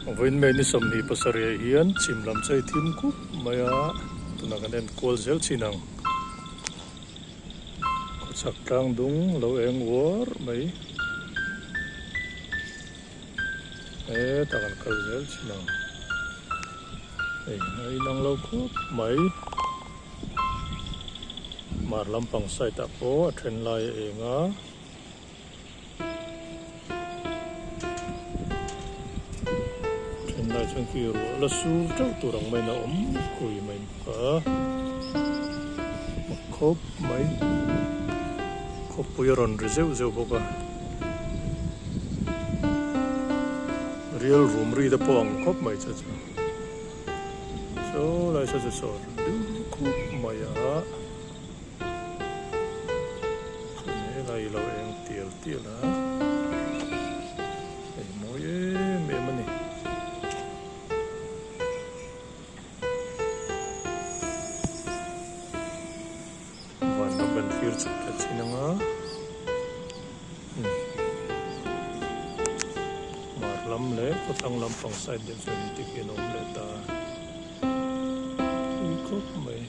Vawiin May ni 27 ah hian chhim lam chu a thim khup mai a, tunah kan en kual zel chin ang. Khawchhak tlang dung lo eng uar mai. Hetah kan kal zel chin ang. Hei a inang lo khup mai. Hmar lampang side ah pawh a then lai a eng a. Then lai chuan khi ruah la sur teuh tur ang maiin a awm khui mai bawk a. Mak khawp mai. Khawpui a rawn ri zeuh zeuh bawk a. Rial rum ri te pawh ang khawp mai che chu. Saw lai saw chu saw deuh khup mai a. Chuan helai i lo eng tial tial a. Hei mawi em em a ni. Van lam kan thlir chhuk leh thin ang a. Hmar lam leh khawthlang lampang side deuh chuan heti khian a awm leh ta. Tui khawp mai.